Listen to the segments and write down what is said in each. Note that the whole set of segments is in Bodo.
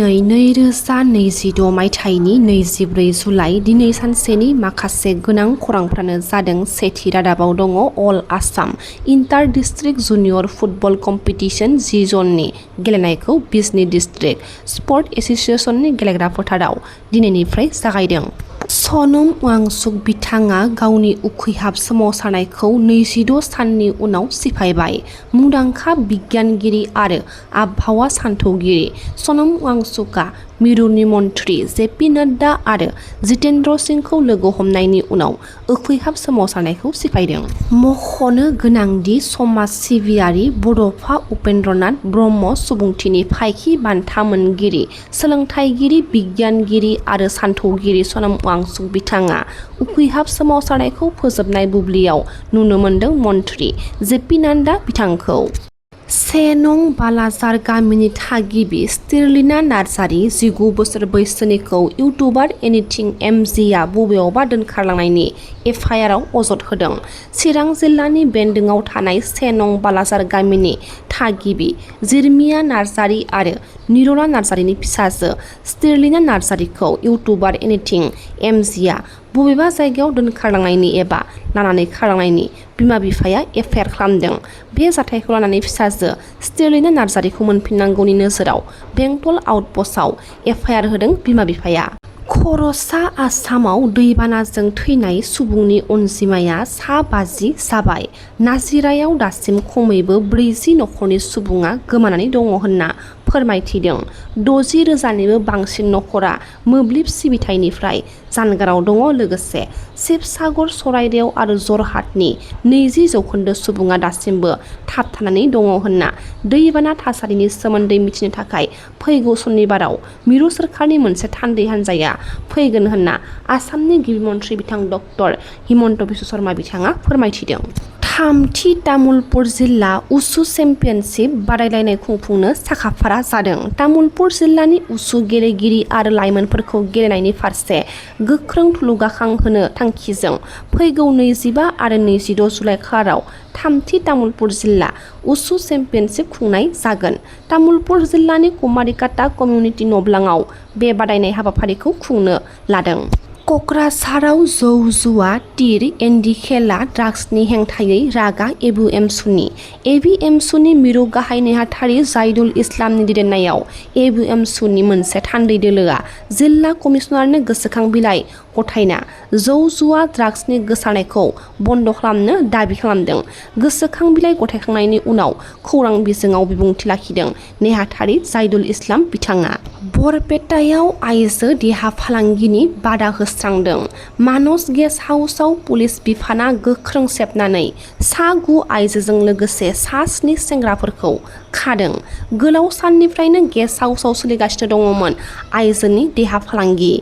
दिनै 2026 मायथाइनि 24 जुलाइ दिनै सानसेनि माखासे गोनां खौरांफ्रानो जादों। सेथि रादाबाव दङ all Assam inter district junior football competition जि जननि गेलेनायखौ बिजनी डिस्ट्रिक्ट स्पर्ट एसोसिएशननि गेलेग्रा फोथाराव दिनैनिफ्राय जागायदों। सनम वांचुक बिथाङा गावनि उखैहाब सोमावसारनायखौ 26 साननि उनाव सिफायबाय। मुंदांखा बिगियानगिरि आरो आबहावा सानथौगिरि सनम वांचुकआ मिरुनि मन्थ्रि जेपि नड्डा आरो जितेन्द्र सिंहखौ लोगो हमनायनि उनाव उखैहाब सोमावसारनायखौ सिफायदों। मख'नो गोनांदि समाज सिबियारि बड'फा उपेन्द्रनाथ ब्रह्म सुबुंथिनि फायखि बान्था मोनगिरि सोलोंथाइगिरि बिगियानगिरि आरो सानथौगिरि सनम वांचुक बिथाङा उखैहाब सोमावसारनायखौ फोजोबनाय बुब्लियाव नुनो मोन्दों। मन्थ्रि जेपि नड्डा बिथांखौ 1 नं बालाजार गामिनि थागिबि स्टिरलिना नार्जारि 19 बोसोर बैसोनिखौ इउटुबार एनिथिं एमजिआ बबेयावबा दोनखारलांनायनि एफआइआरआव अजद होदों। चिरां जिल्लानि बेन्दोंआव थानाय 1 नं बालाजार गामिनि थागिबि जिरमिया नार्जारि आरो निरला नार्जारिनि फिसाजो स्टिरलिना नार्जारिखौ इउटुबार एनिथिं एमजिआ बबेबा जायगायाव दोनखारलांनायनि एबा लानानै खारलांनायनि बिमा-बिफाया एफआइआर खालामदों। बे जाथायखौ लानानै फिसाजो स्टिरलिना नार्जारिखौ मोनफिननांगौनि नोजोराव बेंटल आउटपस्टआव एफआइआर होदों बिमा-बिफाया। खर'सा आसामाव दैबानाजों थैनाय सुबुंनि अनजिमाया 50 जाबाय। नाजिरायाव दासिम खमैबो 40 नखरनि सुबुङा गोमानानै दङ होनना फोरमायथिदों। 60,000निबो बांसिन नखरा मोब्लिब सिबिथायनिफ्राय जानगाराव दङ। लोगोसे शिबसागर सराइदेव आरो जरहाटनि 20% सुबुङा दासिमबो थाबथानानै दङ होनना दैबाना थासारिनि सोमोन्दै मिथिनो थाखाय फैगौ सनिबाराव मिरु सोरखारनि मोनसे थान्दै हान्जाया फैगोन होनना आसामनि गिबि मन्थ्रि बिथां डक्टर हिमन्त बिश्व शर्मा बिथाङा फोरमायथिदों। थामथि तामुलपुर जिल्ला उसु चेम्पियनशिप बादायलायनाय खुंफुंनो साखाफारा जादों। तामुलपुर जिल्लानि उसु गेलेगिरि आरो लाइमोनफोरखौ गेलेनायनि फारसे गोख्रों थुलुंगाखांहोनो थांखिजों फैगौ 25 आरो 26 जुलाइ खालाराव थामथि तामुलपुर जिल्ला उसु चेम्पियनशिप खुंनाय जागोन। तामुलपुर जिल्लानि कुमारिकाटा कमिउनिटि नब्लाङाव बे बादायनाय हाबाफारिखौ खुंनो लादों। क'क्राझाराव जौ जुवा तिर एन्डि खेला ड्राग्सनि हेंथायै रागा एबुएमसुनि एबिएमसुनि मिरु गाहाय नेहाथारि जाइदुल इस्लामनि दैदेननायाव एबुएमसुनि मोनसे थान्दै दोलोआ जिल्ला कमिसनारनो गोसोखां बिलाइ गथायना जौ जुवा ड्राग्सनि गोसारनायखौ बन्द खालामनो दाबि खालामदों। गोसोखां बिलाइ गथायखांनायनि उनाव खौरां बिजोङाव बिबुंथि लाखिदों नेहाथारि जाइदुल इस्लाम बिथाङा। बरपेटायाव आइजो देहा फालांगिनि बादा होस्रांदों। मानस गेस्ट हाउसआव पुलिस बिफाना गोख्रों सेबनानै 9 आइजोजों लोगोसे 7 सेंग्राफोरखौ खादों। गोलाव साननिफ्रायनो गेस्ट हाउसआव सोलिगासिनो दङमोन आइजोनि देहा फालांगि।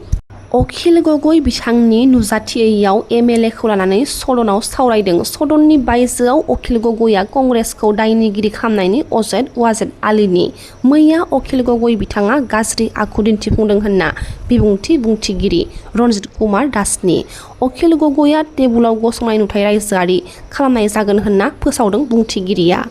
अखिल गगৈ बिथांनि नुजाथियैयाव एमएलएखौ लानानै सदनाव सावरायदों। सदननि बायजोआव अखिल गगैआ कंग्रेसखौ दायनिगिरि खालामनायनि अजद वाजेद आलीनि मैया अखिल गगৈ बिथाङा गाज्रि आखु दिन्थिफुंदों होनना बुंथिगिरि रन्जित कुमार दासनि। अखिल गगैआ टेबुलाव गसंनाय नुथाय रायजोआरि खालामनाय जागोन होनना फोसावदों बुंथिगिरिया।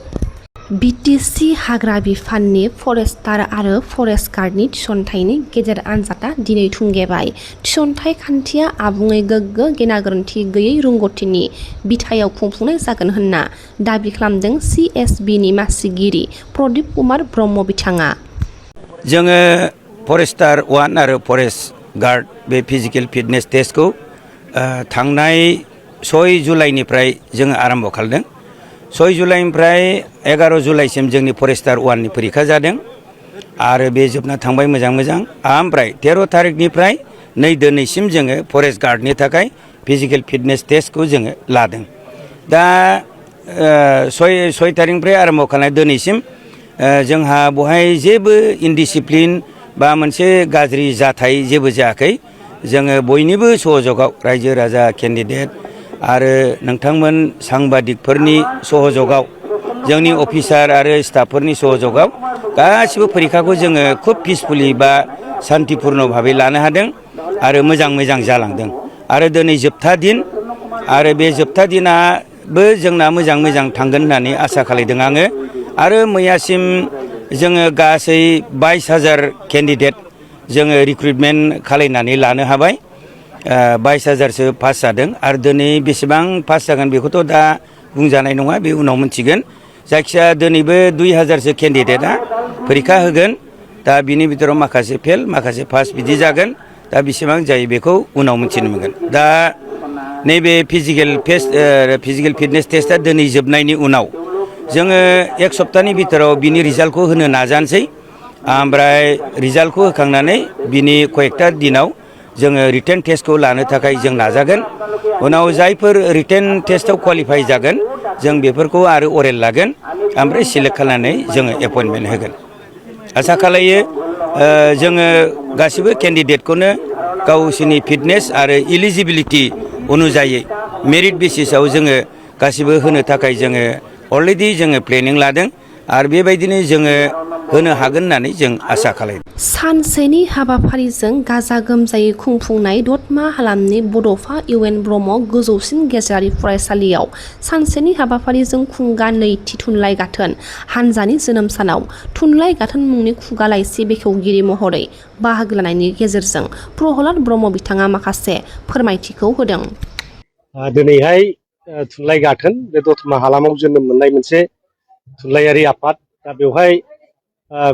बिटिसि हाग्रा बिफाननि फरेस्टार आरो फरेस्ट गार्डनि थिसनथाइनि गेजेर आनजादा दिनै थुंगेबाय। थिसनथाइ खान्थिया आबुङै गोग्गो गेना गोरोन्थि गैयै रोंग'थिनि बिथायाव खुंफुंनाय जागोन होनना दाबि खालामदों सिएसबिनि मासिगिरि प्रदीप कुमार ब्रह्म बिथाङा। जोङो फरेस्टार 1 आरो फरेस्ट गार्ड बे फिजिकेल फिटनेस टेस्टखौ थांनाय 6 जुलाइनिफ्राय जोङो आरम्भ खालामदों। 6 जुलाइनिफ्राय 11 जुलाइसिम जोंनि फरेस्टार 1नि परीक्षा जादों आरो बे जोबना थांबाय मोजां। ओमफ्राय 13 थारिखनिफ्राय नै दिनैसिम जोङो फरेस्ट गार्डनि थाखाय फिजिकेल फिटनेस टेस्टखौ जोङो लादों। दा 6 थारिखनिफ्राय आरम्भ खालामनाय दिनैसिम जोंहा बहाय जेबो इनडिसिप्लिन बा मोनसे गाज्रि जाथाय जेबो जायाखै। जोङो बयनिबो सहजगाव रायजो राजा केन्डिडेट आरो नोंथांमोन सांबादिकफोरनि सहजगाव जोंनि अफिसार आरो स्टाफफोरनि सहजगाव गासिबो परीक्षाखौ जोङो खुब पिसफुलि बा शान्तिपुर्ण भाबै लानो हादों आरो मोजां जालांदों। आरो दिनै जोबथा दिन आरो बे जोबथा दिनाबो जोंना मोजां थांगोन होननानै आसा खालामदों आङो। आरो मैयासिम जोङो गासै 22,000 केन्डिडेट जोङो रिक्रुटमेन्ट खालायनानै लानो हाबाय। 22,000सो पास जादों आरो दिनै बेसेबां पास जागोन बेखौथ' दा बुंजानाय नङा, बे उनाव मोनथिगोन। जायखिजाया दिनैबो 2,000सो केन्डिडेटआ फरिखा होगोन। दा बिनि बिथोराव माखासे फेल, माखासे पास बिदि जागोन। दा बेसेबां जायो बेखौ उनाव मिथिनो मोनगोन। दा नैबे फिजिकेल फिटनेस टेस्टआ दिनै जोबनायनि उनाव जोङो एक सप्ताहनि बिथोराव बिनि रिजाल्टखौ होनो नाजानोसै। ओमफ्राय रिजाल्टखौ होखांनानै बिनि कयेकथा दिनाव जोङो रिटेन टेस्टखौ लानो थाखाय जों नाजागोन। उनाव जायफोर रिटेन टेस्टआव क्वालिफाइ जागोन जों बेफोरखौ आरो अरेल लागोन, ओमफ्राय सिलेक्ट खालामनानै जोङो एपइन्टमेन्ट होगोन। आसा खालायो जोङो गासिबो केन्डिडेटखौनो गावसोरनि फिटनेस आरो इलिजिबिलिटि अनुजायै मेरिट बेसिसाव जोङो गासिबो होनो थाखाय जोङो अलरेडि जोङो प्लेनिं लादों आरो बेबायदिनो जोङो होनो हागोन होननानै जों आसा खालामदों। सानसेनि हाबाफारिजों गाजा गोमजायै खुंफुंनाय दतमा हालामनि बड'फा इउ एन ब्रह्म गोजौसिन गेजेरारि फरायसालियाव सानसेनि हाबाफारिजों खुंगा नैथि थुनलाइ गाथोन हानजानि जोनोम सानाव थुनलाइ गाथोन मुंनि खुगा लाइसि बेखेवगिरि महरै बाहागो लानायनि गेजेरजों प्रहलाद ब्रह्म बिथाङा माखासे फोरमायथिखौ होदों। दिनैहाय थुनलाइ गाथोन बे दतमा हालामाव जोनोम मोननाय मोनसे थुनलाइयारि आफाद। दा बेवहाय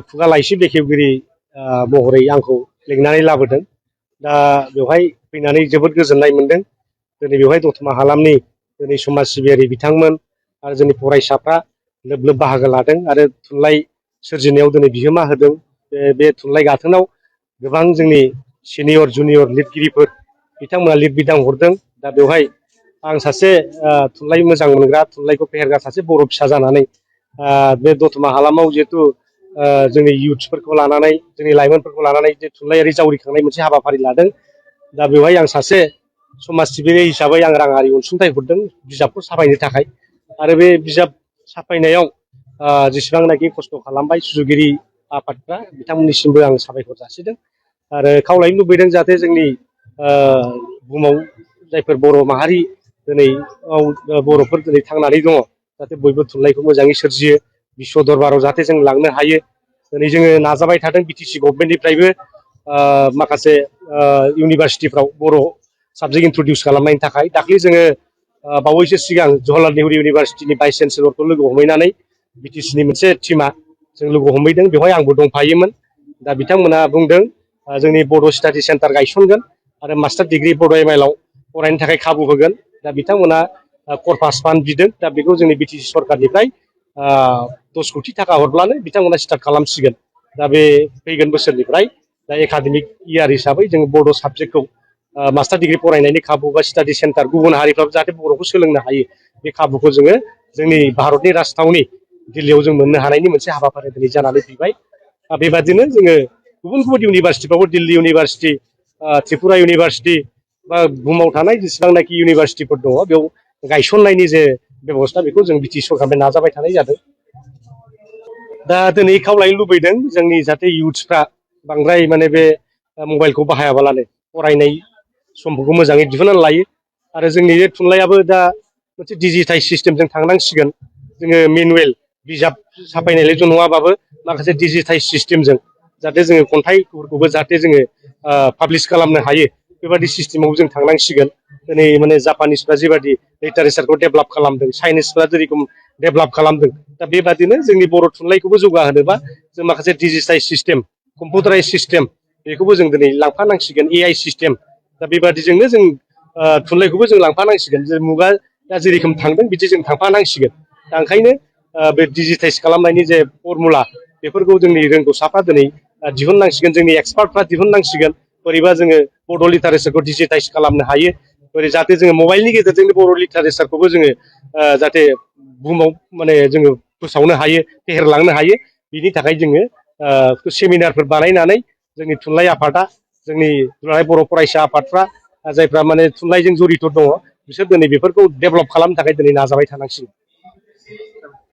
खुगा लाइसि बेखेवगिरि महरै आंखौ लिंनानै लाबोदों। दा बेवहाय फैनानै जोबोद गोजोननाय मोनदों। दिनै बेवहाय दतमा हालामनि दिनै समाज सिबियारि बिथांमोन आरो जोंनि फरायसाफ्रा लोब लोब बाहागो लादों आरो थुनलाइ सोरजिनायाव दिनै बिहोमा होदों। बे थुनलाइ गाथोनाव गोबां जोंनि सिनियर जुनियर लिरगिरिफोर बिथांमोना लिरबिदां हरदों। दा बेवहाय आं सासे थुनलाइ मोजां मोनग्रा, थुनलाइखौ फेहेरग्रा सासे बर' फिसा जानानै बे दतमा हालामाव जिहेथु जोंनि इयुथ्सफोरखौ लानानै, जोंनि लाइमोनफोरखौ लानानै जे थुनलाइयारि जावरिखांनाय मोनसे हाबाफारि लादों। दा बेवहाय आं सासे समाज सिबियारि हिसाबै आं राङारि अनसुंथाइ हरदों बिजाबखौ साफायनो थाखाय। आरो बे बिजाब साफायनायाव जेसेबांनाखि खस्थ' खालामबाय सुजुगिरि आफादफ्रा बिथांमोननिसिमबो आं साबायखर जासिदों आरो खावलायनो लुबैदों जाहाथे जोंनि बुहुमाव जायफोर बर' माहारि दिनै बर'फोर दिनै थांनानै दङ, जाहाथे बयबो थुनलाइखौ मोजाङै सोरजियो, बिश्व दरबाराव जाहाथे जों लांनो हायो। दिनै जोङो नाजाबाय थादों बिटिसि गभर्नमेन्टनिफ्रायबो माखासे इउनिभारसिटिफ्राव बर' साबजेक्ट इन्ट्रडिउस खालामनायनि थाखाय। दाख्लै जोङो बावैसो सिगां जवाहरलाल नेहरू इउनिभारसिटिनि भाइस चेन्सेलरखौ लोगो हमहैनानै बिटिसिनि मोनसे टिमा जों लोगो हमहैदों, बेवहाय आंबो दंफायोमोन। दा बिथांमोना बुंदों जोंनि बड' स्टाडि सेन्टार गायसनगोन आरो मास्टार डिग्रि बड' एम आइल आव फरायनो थाखाय खाबु होगोन। दा बिथांमोना कर्पास फान्ड बिदों। दा बेखौ जोंनि बिटिसि सरकारनिफ्राय 10 कोटि थाखा हरब्लानो बिथांमोना स्टार्ट खालामसिगोन। दा बे फैगोन बोसोरनिफ्राय दा एकाडेमिक इयार हिसाबै जों बड' साबजेक्टखौ मास्टार डिग्रि फरायनायनि खाबु बा स्टाडि सेन्टार गुबुन हारिफ्राबो जाहाथे बर'खौ सोलोंनो हायो, बे खाबुखौ जोङो जोंनि भारतनि राजथावनि दिल्लीयाव जों मोननो हानायनि मोनसे हाबाफारि दिनै जानानै फैबाय। बेबादिनो जोङो गुबुन गुबुन इउनिभारसिटिफ्रावबो दिल्ली इउनिभारसिटि, त्रिपुरा इउनिभारसिटि बा बुहुमाव थानाय जेसेबांनाखि इउनिभारसिटिफोर दङ बेयाव गायसननायनि जे बेबस्था बेखौ जों बिटिसि सरकारनिफ्राय नाजाबाय थानाय जादों। दा दिनै खावलायनो लुबैदों जोंनि जाहाथे इयुथ्सफ्रा बांद्राय माने बे मबाइलखौ बाहायाबालानो फरायनाय समफोरखौ मोजाङै दिहुननानै लायो। आरो जोंनि बे थुनलाइयाबो दा मोनसे डिजिटाइज सिस्टेमजों थांनांसिगोन। जोङो मेनुवेल बिजाब साफायनायलाय' नङाबाबो माखासे डिजिटाइज सिस्टेमजों जाहाथे जोङो खन्थाइफोरखौबो जाहाथे जोङो पाब्लिस खालामनो हायो, बेबादि सिस्टेमाव जों थांनांसिगोन। दिनै माने जापानिसफ्रा जेबादि लिटारेसारखौ डेभेलप खालामदों, चाइनिसफ्रा जेरेखम डेभेलप खालामदों, दा बेबादिनो जोंनि बर' थुनलाइखौबो जौगाहोनोबा जों माखासे डिजिटाइज सिस्टेम, कम्पिउटाराइज सिस्टेम बेखौबो जों दिनै लांफानांसिगोन, AI सिस्टेम। दा बेबादिजोंनो जों थुनलाइखौबो जों लांफानांसिगोन। जे मुगाया जेरोखोम थांदों बिदि जों थांफानांसिगोन। दा ओंखायनो बे डिजिटाइज खालामनायनि जे फर्मुला बेफोरखौ जोंनि रोंगौसाफ्रा दिनै दिहुननांसिगोन, जोंनि एक्सपार्टफ्रा दिहुननांसिगोन। बोरैबा जोङो बड' लिटारेसारखौ डिजिटाइज खालामनो हायो, बोरै जाहाथे जोङो मबाइलनि गेजेरजोंनो बर' लिटारेसारखौबो जोङो जाहाथे बुहुमाव माने जोङो फोसावनो हायो, फेहेरलांनो हायो। बिनि थाखाय जोङो सेमिनारफोर बानायनानै जोंनि थुनलाइ आफादा, जोंनि दुलाराय बर' फरायसा आफादफ्रा जायफ्रा माने थुनलाइजों जड़ित' दङ, बिसोर दिनै बेफोरखौ डेभेलप खालामनो थाखाय दिनै नाजाबाय थानांसिगोन।